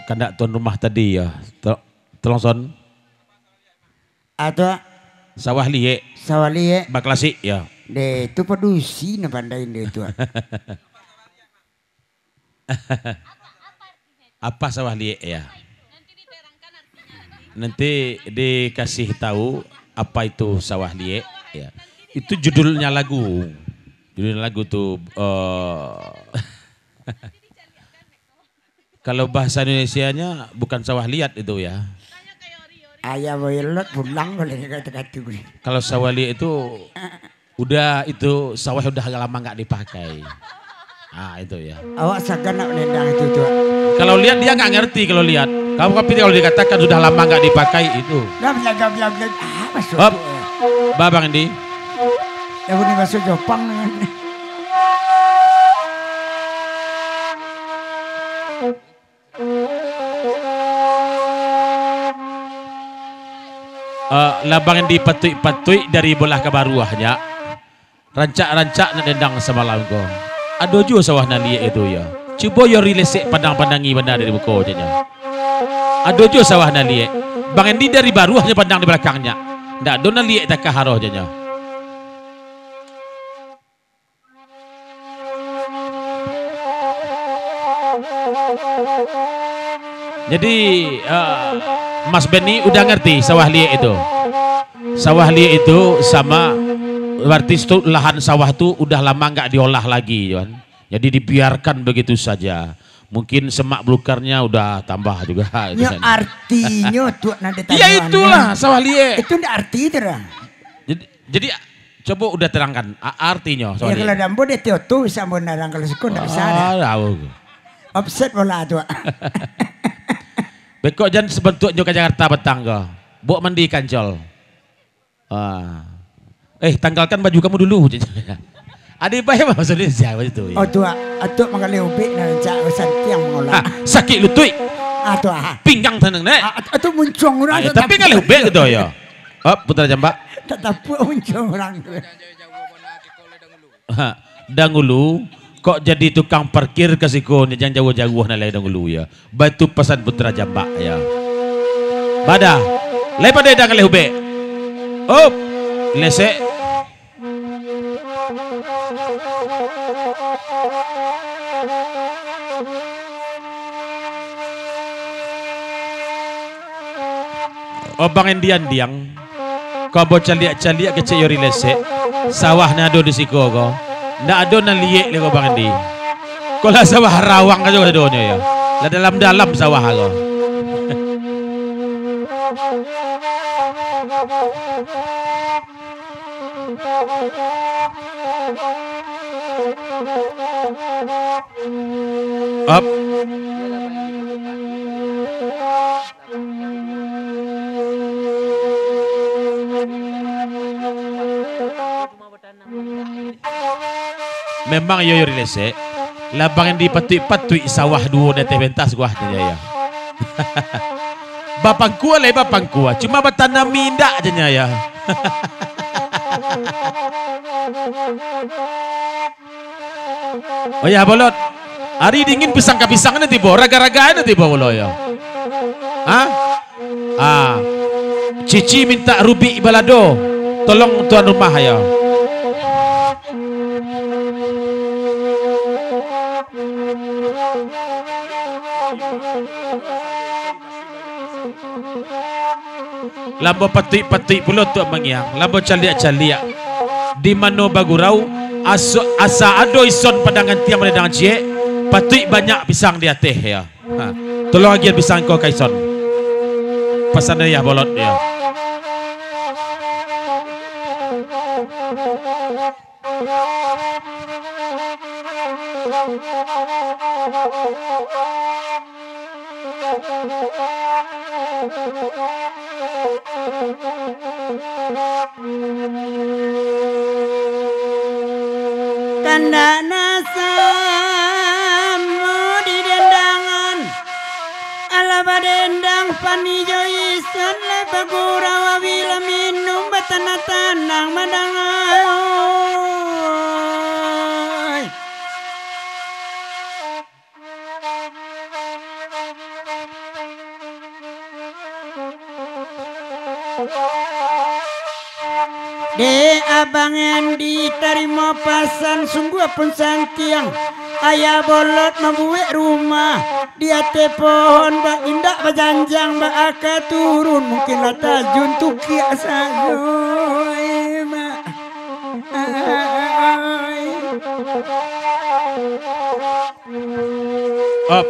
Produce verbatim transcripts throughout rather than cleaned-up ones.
kandak tuan rumah tadi, yo. To-, tolong, Son. Ato? Sawah liek. Sawah liek. Baklasik, yo. Deh, tu padusi nan pandai deh tu. Apa sawah liek, ya? Nanti dikasih tahu apa itu sawah liek, ya. Itu judulnya lagu. Judulnya lagu tu, eh, kalau bahasa Indonesianya bukan sawah liat itu, ya. Ayah boy lot pulang boleh kata-kata. Kalau sawah liek itu udah, itu sawah udah agak lama nggak dipakai. Ah, itu ya. Awak sagan nak nendang itu tu. Kalau lihat dia nggak ngerti kalau lihat. Kamu tapi kalau dikatakan sudah lama nggak dipakai itu. Bla, bla, bla, bla, bla. Ah, masuk. Hop. Ba, Bang Andi. Ya, bunyi masuk Jopang ni. Eh, labang dipatuik-patuik dari bolah ka baruahnyo. Rancak-rancak nak dendang samalam ko. Ado juo sawah nan liek itu, yo. Cubo yo rilesek pandang-pandangi bana dari muko, caknyo. Ado juo sawah nan liek. Bang Endi dari baruahnyo pandang di balakangnyo. Ndak ado nan liek takah aroh, caknyo. Jadi, eh, Mas Benny udah ngerti sawah liek itu? Sawah liek itu sama, berarti tu lahan sawah tu udah lama nggak diolah lagi, kan? Jadi dibiarkan begitu saja. Mungkin semak belukarnya udah tambah juga, gitu Nyo kan. Artinyo tu nak Iya, ditanya, itulah kan? Sawah liek. Itu ndak arti tu dah. Jadi, jadi, coba udah terangkan a-, artinyo sawah liek. Ya, kalau dambo dia tio tu bisa ambo narang, kalau siko ndak bisa dah. Ah, tahu. Offset bola tu. Bekok jan sebentuknyo ka Jakarta petang ko. Buek mandi kancol. Ah. Eh, tanggalkan baju kamu dulu. Adi bae maksudnya siapa itu, ya? Oh, tu, ah, atuk manggaleh ubek nan cak santiang mangolah. Ah, sakik lutuik. Ah, tu, ah. Pinggang sanang, nek. Ah, tu, tu muncuang urang Ah, ya, tu tapi tapi ngaleh ubek gitu, ya. Op, Putra Jambak. Tak tapuak muncuang urang tu. Ha, dangulu, kok jadi tukang parkir ka siko ni, jan jauah-jauah nak lai dangulu, ya. Baitu pasan Putra Jambak, ya. Badah, lai pandai dah ngaleh ubek. Op, lesek. Oh, Bang Endian Diang, ko ambo caliak-caliak kecek yo rilesek, sawah nan ado di siko ko, ndak ado nan liek lai ko, Bang Endi. Ko lah sawah rawang ajo sadonyo yo. Lah dalam-dalam sawah ko. Op. Memang iyo, iyo rilesek. Labang nan dipatuik-patuik sawah duo di ateh pentas guahnyo, yo. Bapangkua lai bapangkua, cuma batanami indak, janyo, yo. Oh ya, Bolot. Ari dingin pisang ka pisang nan tibo, raga-raga nan tibo pulo, yo. Ha? Ah. Cici mintak rubik balado. Tolong tuan rumah, yo. Lambo patuik-patuik pulo tu mangiang, lambo caliak-caliak. Di mano bagurau, aso-, asa ado ison padangan tiang maledang ciek, patuik banyak pisang di ateh, yo. Ha, tolong agian pisang ko ka ison. Pasan ayah Bolot, yo. Kandak nan samo didendangan. Alah badendang pani jo ison, lai bagurau awi lah minum, batanah-tanah madangai. Dek abang Andi tarimo pasan, sungguah pun santiang. Ayah Bolot mambuek rumah di ateh pohon, ba-, indak bajanjang, baa ka turun, mungkin lah tajun tukiak sajo, eh, mak. Ai. Op.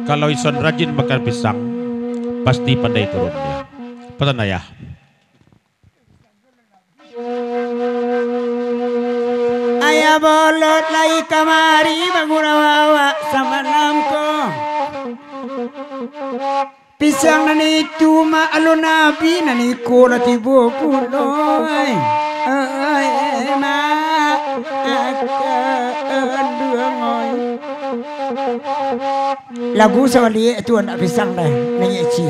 Kalau ison rajin makan pisang, pasti pandai turun dia. Pesan ayah. Ayah Bolot lai kamari bagurau awak samalam ko. Pisang nan itu, mak, alun abih, nan iko lah tibo pulo, ai. Ai, mak, akan duang, ai. Lagu sawaliak tu anak pisang dah, nanyek ci.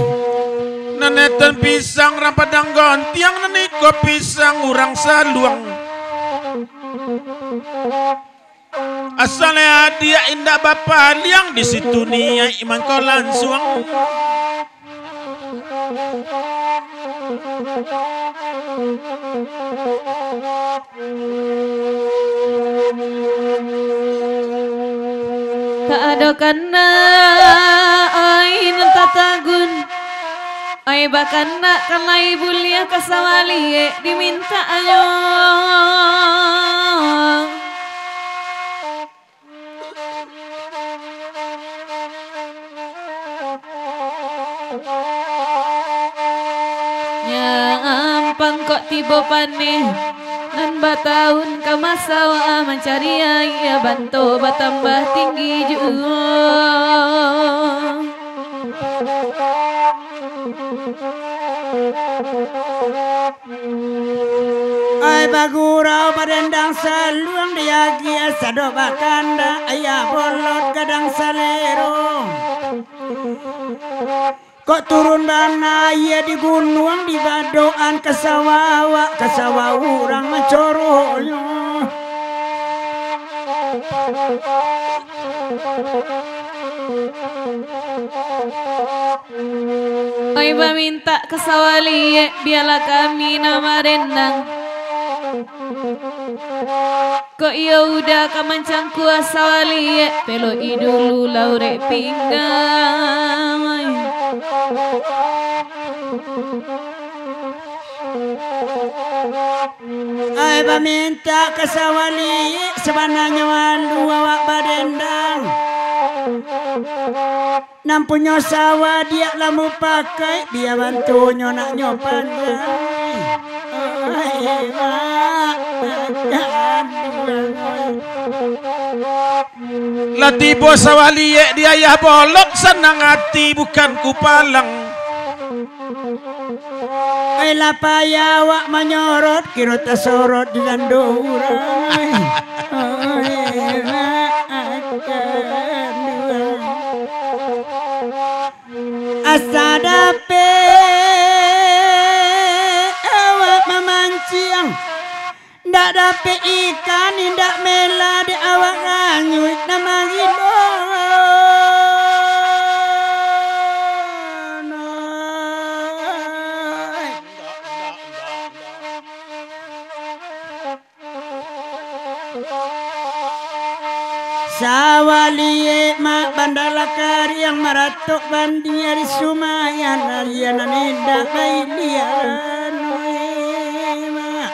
Nan etan pisang urang Padang Gontiang, nan iko pisang urang Saluang. Asal adiak indak bapaliang, di situ niaik mangko lansuang. Tak ado kana ai nan tatagun. Ai bakanak kan lai buliah ka sawaliak dimintaknyo. Nyampang kok tibo paneh, nan batahun ka masawa mancari aia, banto batambah tinggi juo. Ai bagurau badendang saluang, diagiah sado bakanda, ayah Bolot gadang salero. Kok turun bana aia di gunuang, di badoan ka sawah awak, ka sawah urang macoroknyo. Oi, bamintak ka sawaliak, bialah kami nan marendang. Kok iyo uda ka mancangkua sawaliak, pelok-i dulu laurek pinggang. Ai, bamintak ka sawaliak, sabananyo malu awak badendang. Nan punyo sawah diak lah mupakai, bia bantuaknyo nak nyo pandai. Ai, mak, aduh. Lah tibo sawaliak di ayah Bolot, sanang ati bukan kupalang. Ai, lah payah awak manyorot, kiro tasorot di rando urang. Ai, ai, maafkan dua. Asa dapek awak mamanciang. Ndak dapek ikan, indak melah dek awak ranyuik nan mangido. Sawaliak mak, banda lah kariang, maratok bandia di sumayan, aia nan indak bailian, oi, mak.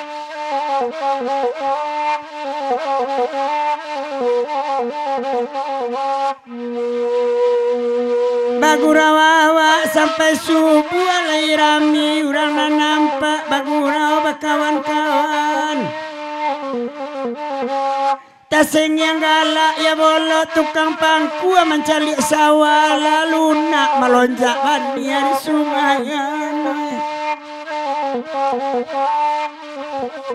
Bagurau awak sampai subuah, lai rami urang nan nampak, bagurau bakawan-kawan. Tasengiang galak, ya Bolot tukang pangkua, mancaliak sawah, lalu nak malonjak bandia di sumayan.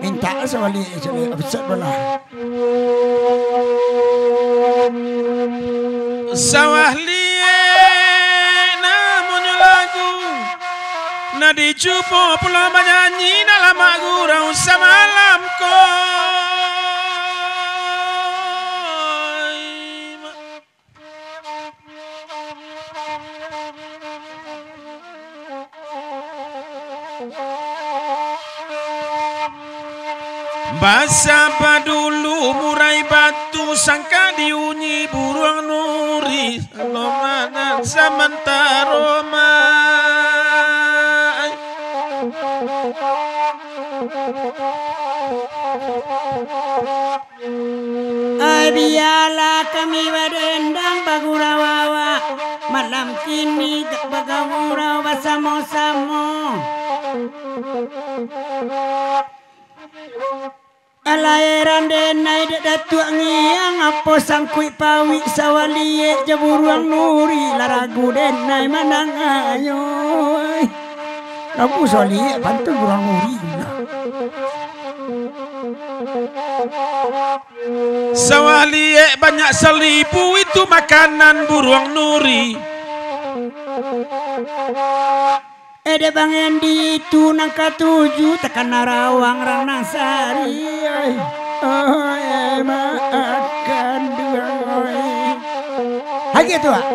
Mintak sawaliak, sawaliak, buset bola. Sawah liek namonyo lagu, nan dicubo pulo banyanyi, nan lamak gurau samalam ko. Basa padulu murai batu, sangka diunyi buruang nuri, salomanan samantaro mai. Ai, bialah kami badendang bagurau awak, malam kini ka-, bagurau basamo-samo. Alah eran denai dek Datuak Ngiang, apo sangkuik pauik sawah liek jo buruang nuri, lah ragu denai mandanganyo. Ragu sawah liek pantun buruang nuri tu lah. Sawah liek banyak salibu, itu makanan buruang nuri. Eh, dek Bang Endi tu nan katuju, takana rawang rang nan sari, oi. Oi, makan duang, oi. Lagi tu, ah.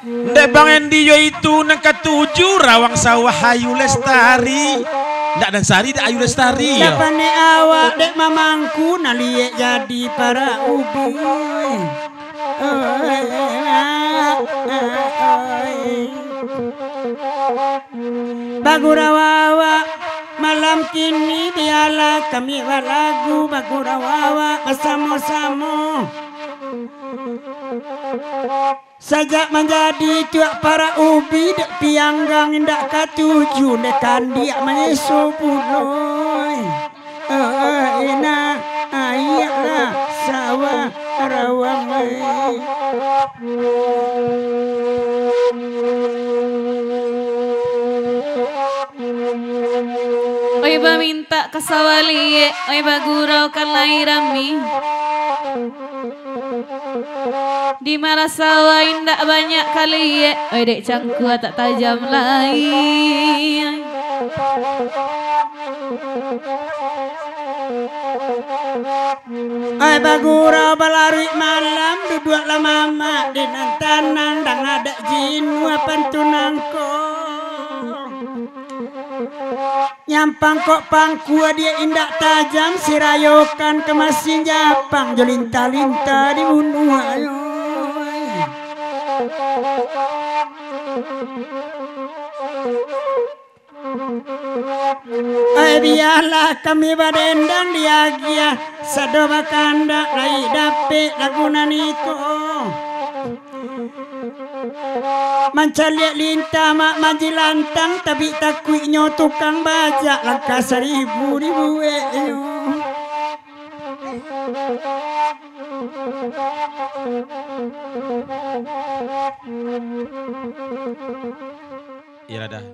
Dek Bang Endi yo itu nan katuju, rawang sawah Ayu Lestari. Ndak nan sari, dek Ayu Lestari, yo. Dak panek awak, dek mamangku, nan liek jadi parak ubi. Bagurau awak malam kini, bialah kami balagu, bagurau awak basamo-samo. Sajak manjadi tuak parak ubi, dek pianggang indak katuju, dek kandiak manyeso pulo. Ai, nah, aiaklah sawah rawang, ai. Oi, bamintak ka sawah liek, oi, bagurau ka lai rami. Di marasau indak banyak kaliek, oi, dek cangkua tak tajam lai. Ai, bagurau balaruik malam, duduaklah mamak di nan tanang, dang adak jinuah pantun nangko. Nyampang kok pangkua dia indak tajam, sirayokan ka masin Japang, jo lintah-lintah dibunuah, ayo. Ai, bialah kami badendang diagiah, sado bakandak lai dapek lagu nan iko. Mancaliak lintah mak manjilantang, tabik takuiknyo tukang bajak, langkah saribu dibueknyo. Iyolah dah.